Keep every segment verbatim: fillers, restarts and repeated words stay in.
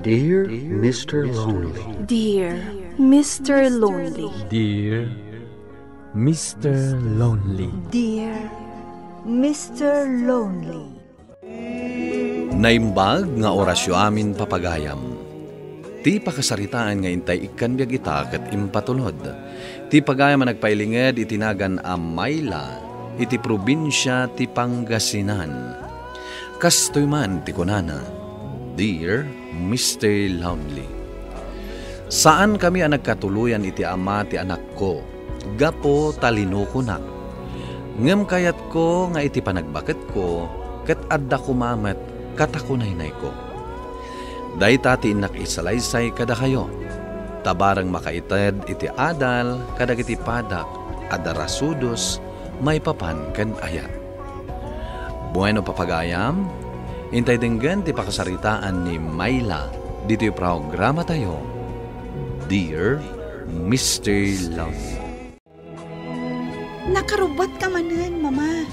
Dear Mister Lonely. Dear Mister Lonely. Dear Mister Lonely. Dear Mister Lonely. Naimbag nga orasyo amin, papagayam. Ti pakasaritaan nga intay ikkan biag ita ket impatulod ti pagayam a nagpailinged iti nagan a Mayla iti probinsia ti Pangasinan. Kastoy man ti kunana, "Dear Mister Lonely, saankami a nagkatuloyan iti ama ti anakko gapu ta linukonak. Ngem kayatko nga iti panagbaketko ket adda koma met katakunaynayko. Dayta ti innak isalaysay kadakayo, ta bareng makaited iti adal kadagiti padak a darasudos maipapan ken ayat." Bueno, papagayam, intay denggen ti pakasaritaan ni Mayla ditoy programatayo, Dear Mister Lonely. Nakarubbuatka manen, Mama.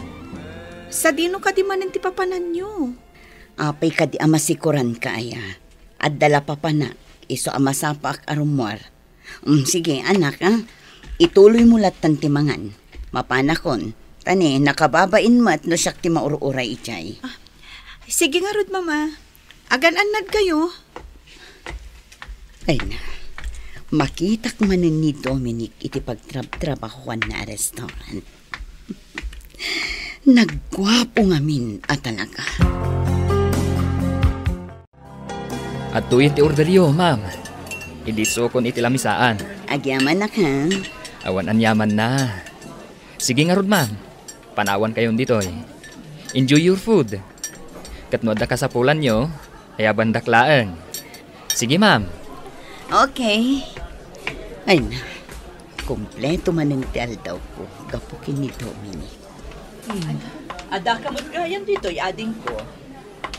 Sadino kadi manen ti papananyo? Apay kadi a masikoranka aya? Adda la papanak, isu a masapaak a rummuar. Mm, sige, anak, ah. Ituloymo lattan ti mangan. Mapanakon. Ta ni, nakababain met no siak ti maur-uray idiay. Ah, sige ngarud, Mama. Agan-annadkayo. Ay na, makitak manen ni Dominic iti pagtrabtrabahoanna a restaurant. Nagguapo ngamin a talaga. Adtoyen ti orderyo, ma'am. Idisukon iti lamisaan. Agyamanak, ha? Awan aniamanna. Sige ngarud, ma'am. Panawankayon ditoy. Enjoy your food. Ket no adda kasapulanyo, ayabandak laeng. Sige, ma'am. Okay. Ay na, kompleto manen ti aldawko gapu ken ni Dominic. Hmm. Adda ka met gayam ditoy, adingko.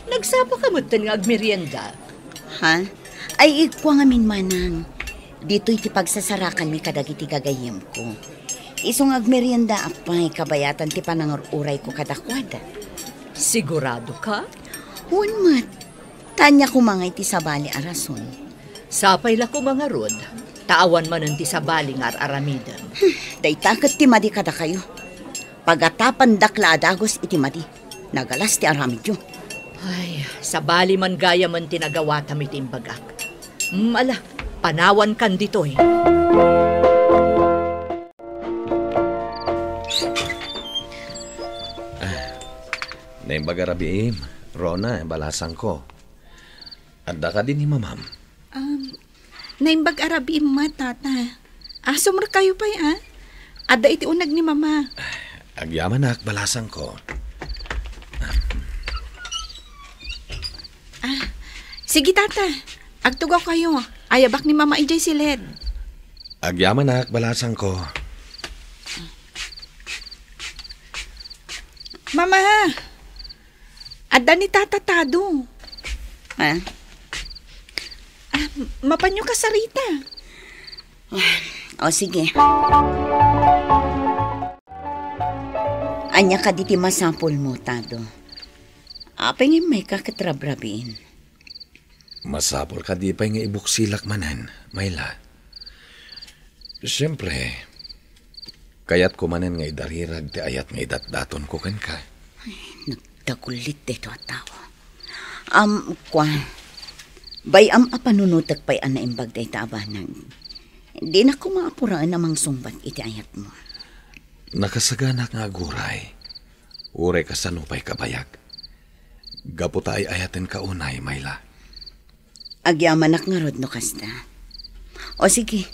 Nagsapa ka metten nga agmerienda. Ha? Ay, ikua ngamin, manang. Ditoy ti pagsasarakanmi kadagiti gagayyemko. Isu nga agmeriendaak pay kabayatan ti panangur-urayko kadakuada. Sigurado ka? Wen met. Ta ania koma nga iti sabali a rason? Sapay la koma ngarud, ta awan manen ti sabali nga ar-aramidem. Hmm, dayta ket ti madi kadakayo. Pagatapandak la a dagus iti madi. Nagalas ti aramidyo. Ay, sabali man gayamen ti nagawatam iti imbagak. Mm, ala, panawankan ditoy. Ah, naimbag a rabiim, Rona, balasangko. Adda kadi ni mamam? Um, naimbag a rabiim met, tata. Asumrek kayo pay, ah. Adda iti uneg ni mama. Agyamanak, balasangko. Ah, sige, tata. Agtugaw kayo. Ayabak ni mama idiay siled. Agyamanak, balasangko. Mama! Adda ni Tata Tado. Ha? Ah, mapanyo kasarita. O, sige. Ania kadi ti masapulmo, Tado? Apay nga immayka ket rabrabiin? Masapul kadi pay nga ibuksilak manen, Mayla? Siempre, kayatko manen nga idarirag ti ayat nga idatdatonko kenka. Ay, nagdagulit daytoy a tao. Am, kua, bay-am a panunotek pay a naimbag dayta a banag. Dinak koma apuraen a mangsungbat iti ayatmo. Nakasaganak nga aguray. Uray kasano pay kabayag. Gapu ta ay-ayatenka unay, Mayla. Agyamanak ngarud no kasta. O sige,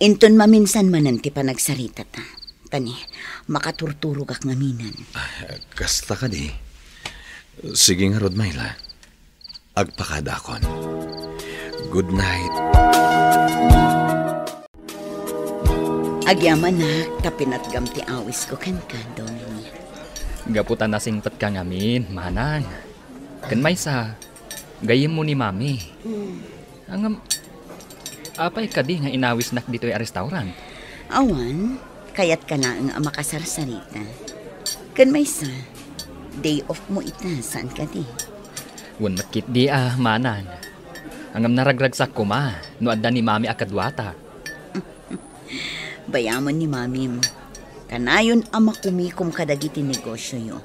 inton maminsan manen ti panagsaritata. Ta ni, makaturturogak ngaminen. Ah, kasta kadi. Sige ngarud, Mayla. Agpakadakon. Good night. Agyamanak ta pinatgam ti awisko kenka, Dominic. Gapu ta nasingpetka ngamin, manang. Ken maysa, gayyemmo ni Mami. Hmm. Ngem, apay kadi nga inawisnak ditoy a restaurant? Awan, kayatka laeng a makasarsarita. Ken maysa, day off mo ita, saan kadi? Wen met ketdi a, manang. Ngem naragragsak koma no adda ni Mami a kaduata. Bayamon ni Mamim. Kanayon a makumikom kadagiti negosioyo.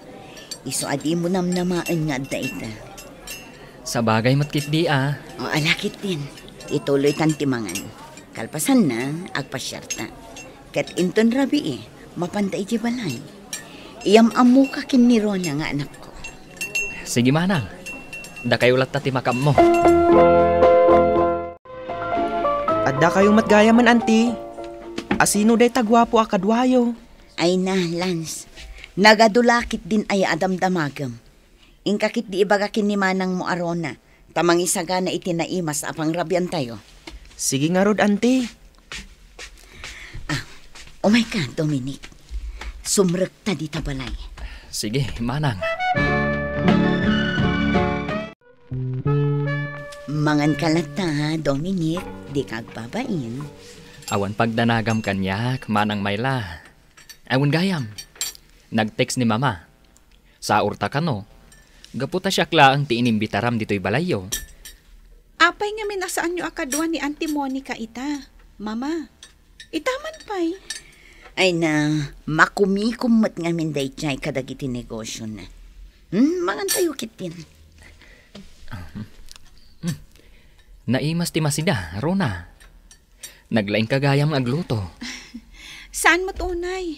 Isu a dimo namnamaen nga adda ita. Sabagay met ketdi a. O, ala ketdin. Ituloytan ti mangan. Kalpasanna, agpasiarta. Ket inton rabii, mapanta idiay balay. Iyam-ammoka ken ni Rona nga anakko. Sige, manang. Dakayo latta ti makaammo. Addakayo met gayamen, anti. Asino dayta guapo a kaduayo? Ay na, Lance. Nagadu la ketdin aya a damdamagem. Inka ketdi ibaga ken ni manangmo a Rona, ta mangisagana iti naimas a pangrabiantayo. Sige ngarud, anti. Ah, umayka, Dominic. Sumrekta dita balay. Sige, manang. Manganka latta, Dominic. Dika agbabain. Awan pagdanagam kaniak, Manang Myla. Awan gayam. Nag-text ni Mama. Saurta kano? Gapu ta siak laeng ti inimbitaram ditoy balayyo. Apay ngamin a saanyo a kadua ni Auntie Monica ita, Mama? Ita man pay. Ay na, makumikom met ngamin daydiay kadagiti negosiona. Hmm, mangantayo ketdin. Hmm. Naimas ti masida, Rona. Naglaingka gayam nga agluto. Saan met unay?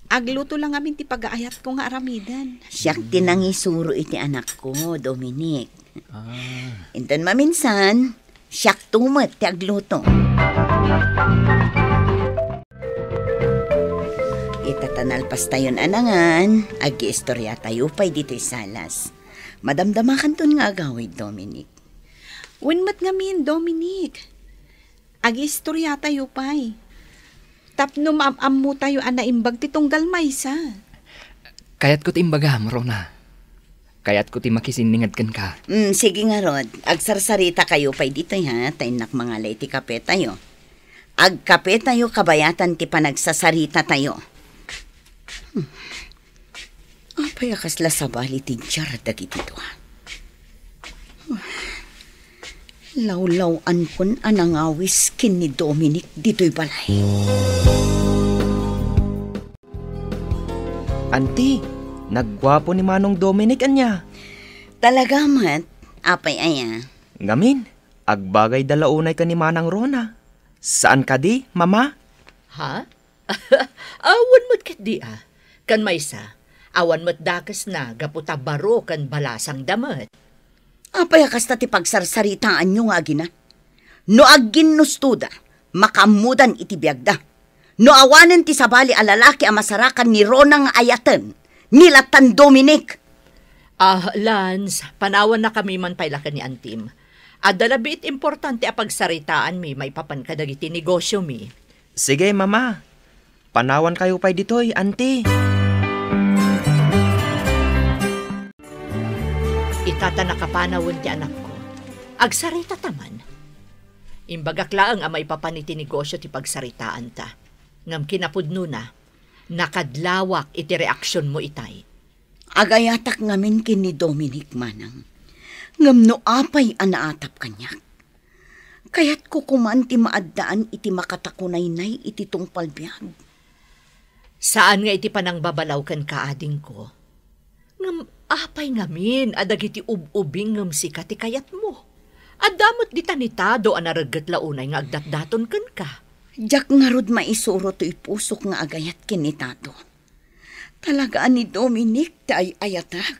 Agluto la ngamin ti pagaayatko nga aramiden. Siak ti nangisuro iti anakko, Dominic. Ah. Inton maminsan, siakto met ti agluto. Ita ta nalpastayon a nangan, agiistoriatayo pay ditoy salas. Madamdamakanton nga agawid, Dominic. Wen met ngamin, Dominic. Agiistoriatayo pay. Tapno maam-ammotayo a naimbag ti tunggal maysa. Kayatko ti imbagam, Rona. Kayatko ti makisinninged kenka. Mm, sige ngarud, agsarsarita kayo pay ditoy, ha, ta innak mangala iti kapetayo. Agkapetayo kabayatan ti panagsasarita tayo. Hmm. Apay a kasla sabali ti diar dagiti dua? Lawlaw-ankon a nangawis ken ni Dominic ditoy balay. Anti, nagguapo ni Manong Dominic, ania? Talaga met, apay aya? Ngamin, agbagayda la unay ken ni Manang Rona. Saan kadi, Mama? Ha? Awan met ketdi a. Ken maysa, awan met dakesna gapu ta baro ken balasangda met. Apay a kasta ti pagsarsaritaanyo nga agina? No agginnustoda, makaammodan iti biagda. No awanen ti sabali a lalaki a masarakan ni Rona nga ayaten, ni lattan Dominic. Ah, Lance, panawannakami man pay la ken ni Antim. Adda la biit importante a pagsaritaanmi maipapan kadagiti negosiomi. Sige, Mama. Panawankayo pay ditoy, Anti. Ita ta nakapanawen ti anakko. Agsaritata man. Imbagak laeng a maipapan iti negosio ti pagsaritaanta. Ngem kinapudnona, nakadlawak iti reaksionmo itay. Agayatak ngamin ken ni Dominic, manang. Ngem no apay a naatap kaniak, kayatko koman ti maaddaan iti makatakunaynay iti tungpal biag. Saan nga iti panangbabalaw kenka, adingko. Ngem apay ngamin a dagiti ub-ubing ngem sika ti kayatmo? Adda met dita ni Tado a naregget la unay nga agdatdaton kenka. Diak ngarud maisuro toy pusok nga agayat ken ni Tado. Talaga a ni Dominic ti ay-ayatak.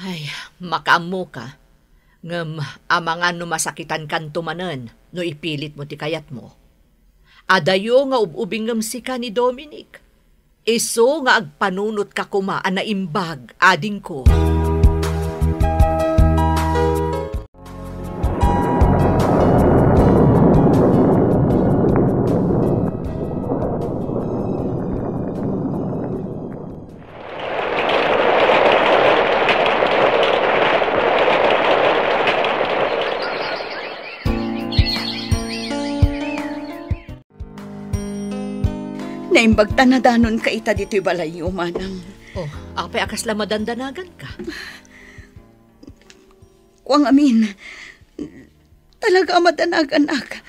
Ay, makaammoka. Ngem amangan no masakitankanto manen no ipilitmo ti kayatmo. Adayo nga ub-ubing ngem sika ni Dominic. Isu nga agpanunotka koma a naimbag, adingko. Naimbag ta nadanonka ita ditoy balayyo, manang. Oh, apay a kasla madandanaganka? Kua ngamin, Talaga a madanag, anak.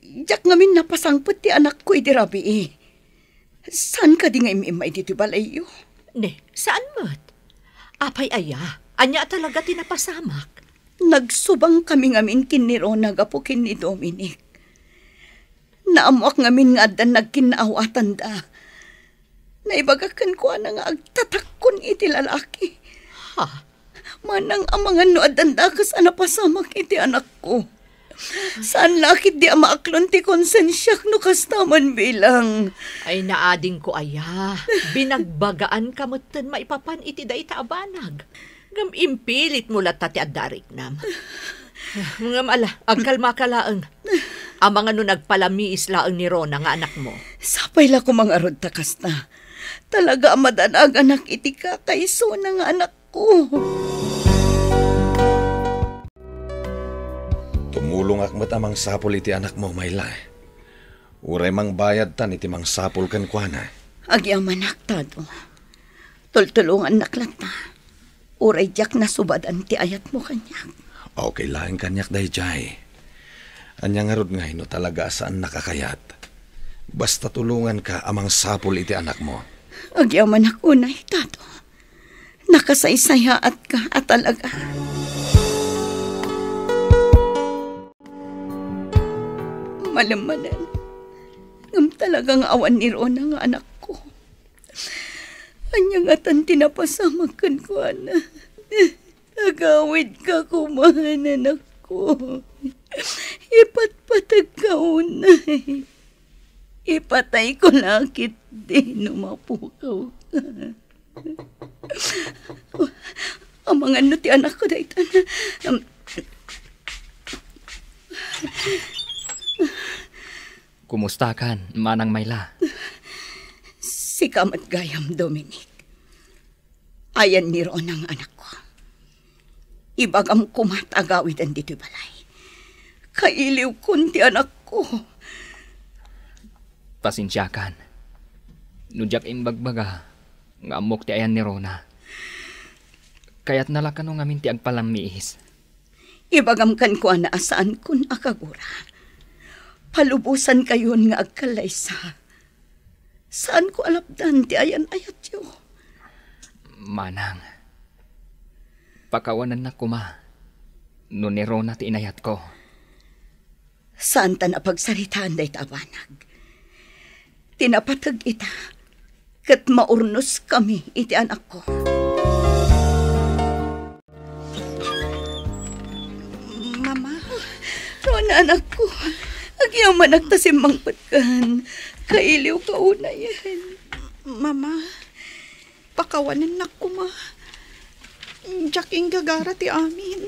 Diak ngamin napasangpet ti anakko idi rabii. Saan kadi nga im-immay ditoy balayyo? Ne, saan met? Apay aya, ania talaga ti napasamak? Nagsubang kami ngamin ken ni Rona gapu ken ni Dominic. Naammoak ngamin nga addan nagkinnaawatanda. Naibagak kenkuana nga agtatakkon iti lalaki. Ha? Manang amangan no addan dakes a napasamak iti anakko. Saan la ketdi a maaklon ti konsensiak no kasta man bilang. Ay, naadingko aya. Binagbagaan ka metten maipapan iti dayta a banag. Ngem impilitmo latta ti adda a riknam. Ngem ala, agkalmaka laeng. Amangan no nagpalamiis laeng ni Rona nga anakmo. Sapay la koma ngarud ta kasta. Talaga a madanaganak iti kakaisuna nga anakko. Tumulongak met a mangsapul iti anakmo, Mayla. Uray mangbayadtan iti mangsapul kenkuana. Agyamanak, Tado. Tultulongannak latta. Uray diak nasubadan ti ayatmo kaniak. Okay laeng kaniak daydiay. Ania ngarud ngay no talaga a saannak a kayat? Basta tulonganka a mangsapul iti anakmo. Agyamanak unay, Tado. Nakasaysayaatka a talaga. Malem manen, ngem talaga nga awan ni Rona nga anakko. Ania ngatan ti napasamak kenkuana? Agawidka koma, anakko. Ipatpategka unay. Ipatayko la ketdi no mapukawka. Amangan no ti anakko dayta. Kumustakan, Manang Mayla? Sika met gayam, Dominic. Ayan ni Rona nga anakko. Ibagam koma ta agawiden ditoy balay. Kailiwkon ti anakko. Pasensiakan. No diak imbagbaga nga ammok ti ayan ni Rona. Kayatna la kano ngamin ti agpalamiis. Ibagam kenkuana a saankon a kagura. Palubosankayon nga agkallaysa. Saanko a lapdan ti ayan-ayatyo. Manang, pakawanennak koma no ni Rona ti inayatko. Saantan a pagsaritaan dayta a banag. Ti napateg ita, ket maurnoskami iti anakko. Mama. Rona, anakko. Agyamanak ta simmangpetkan. Kailiwka unayen. Mama, pakawanennak koma. Diak inggagara ti amin.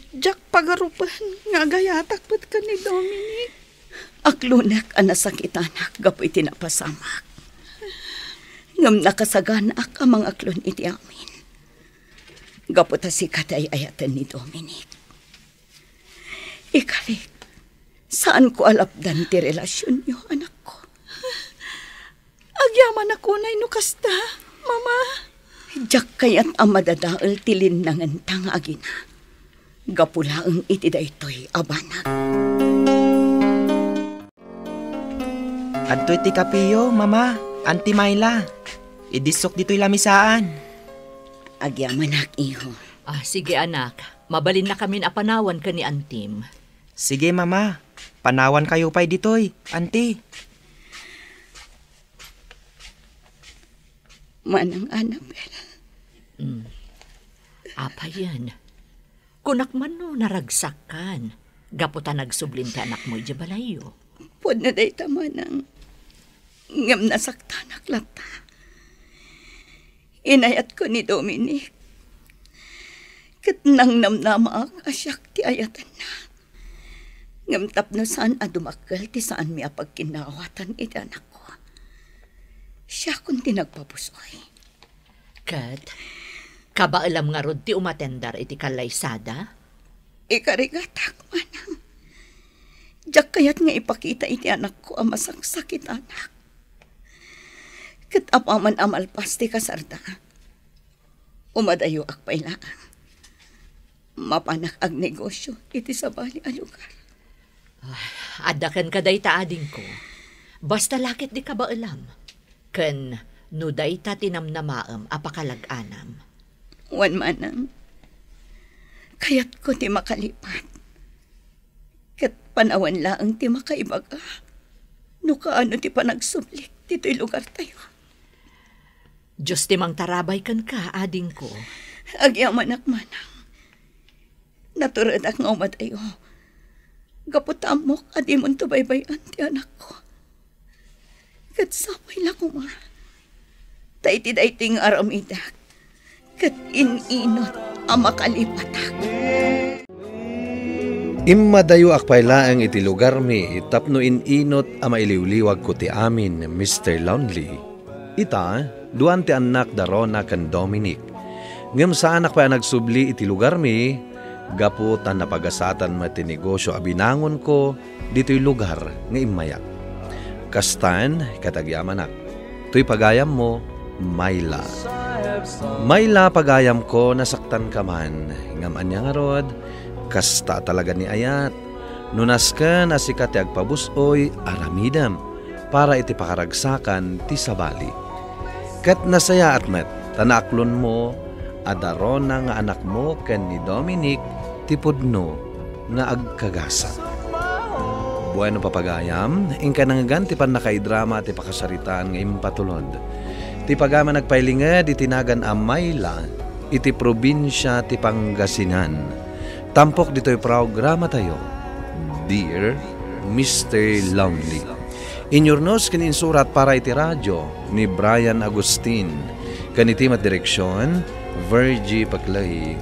Diak pagarupen nga agayatak met ken ni Dominic. Aklonek a nasakitanak gapu iti napasamak. Ngem nakasaganaak a mangaklon iti amin. Gapu ta sika ti ay-ayaten ni Dominic. Ikari, saanko a lapdan ti relasionyo, anakko. Agyamanak unay no kasta, Mama. Diak kayat a madadael ti linnangenta nga agina. Gapu laeng iti daytoy a banag. Adtoy ti kapeyo, Mama, Anti Myla. Idissok ditoy lamisaan. Agyamanak, iho. Ah, sige, anak. Mabalinnakamin a panawan ken ni Antim. Sige, Mama. Panawankayo pay ditoy, Anti. Manang Annabel. Mm. Apayen, kunak man no naragsakkan gapu ta nagsublin ti anakmo idiay balayyo. Pudno dayta, Manang. Ngem nasaktanak latta. Inayatko ni Dominic. Ket nangnamnamaak a siak ti ayatenna. Ngem tapno saan a dumakkel ti saanmi a pagkinnaawatan iti anakko, siakon ti nagpapusoy. Ket kabaelam ngarud ti umatendar iti kallaysada? Ikarigatak, Manang. Diak kayat nga ipakita iti anakko a masaksakitanak. Ket apaman a malpas ti kasarda, umadayoak pay laeng. Mapanak agnegosyo iti sabali a lugar. Adda kenka dayta, adingko. Basta la ket di kabaelam. Ken no dayta ti namnamaem a pakalag-anam. Wen manang, kayatko ti makalipat. Ket panawen laeng ti makaibaga no kaano ti panagsublik ditoy lugartayo. Dios ti mangtarabay kenka, adingko. Agyamanak manang. Naturedak nga umadayo. Gapu ta ammok a dimonto baybay-an ti anakko. Ket sapay la koma ta iti daytoy nga aramidek ket in-inut a makalipatak. Immadayoak pay laeng iti lugarmi tapno in-inut a mailiwliwagko ti amin, Mister Lonely. Ita, duan ti annak da Rona ken Dominic. Ngem saanak pay a nagsubli iti lugarmi, gapu ta napagasatan met ti negosio a binangonko ditoy lugar nga immayak. Kastan, ket agyamanak. Toy pagayammo, Myla. Myla, pagayamko, nasaktanka man. Ngem ania ngarud, kasta talaga ni ayat. No nasken a sika ti agpabus-oy, aramidem para iti pakaragsakan ti sabali. Ket nasayaat met ta naaklonmo a da Rona nga anakmo ken ni Dominic ti pudno nga agkagasat. Bueno, papagayam, inka nangngegan ti pannakaidrama ti pakasaritaan nga impatulod. Ti pagayam a nagpailinged iti nagan a Mayla iti probinsia ti Pangasinan. Tampok ditoy programatayo, Dear Mister Lonely. Inyurnos ken insurat para iti radio ni Brian Agustin. Ken iti met direksion, Virgie Paclay.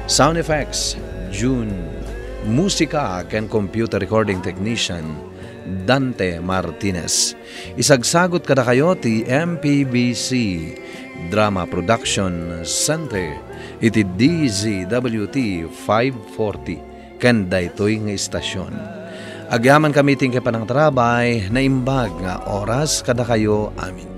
Sound effects, June. Musika ken computer recording technician, Dante Martinez. Isagsagut kadakayo ti M P B C Drama Production Center iti D Z W T five forty ken daytoy nga istasyon. Agyamankami ti inkay panangtarabay, naimbag nga oras kadakayo amin.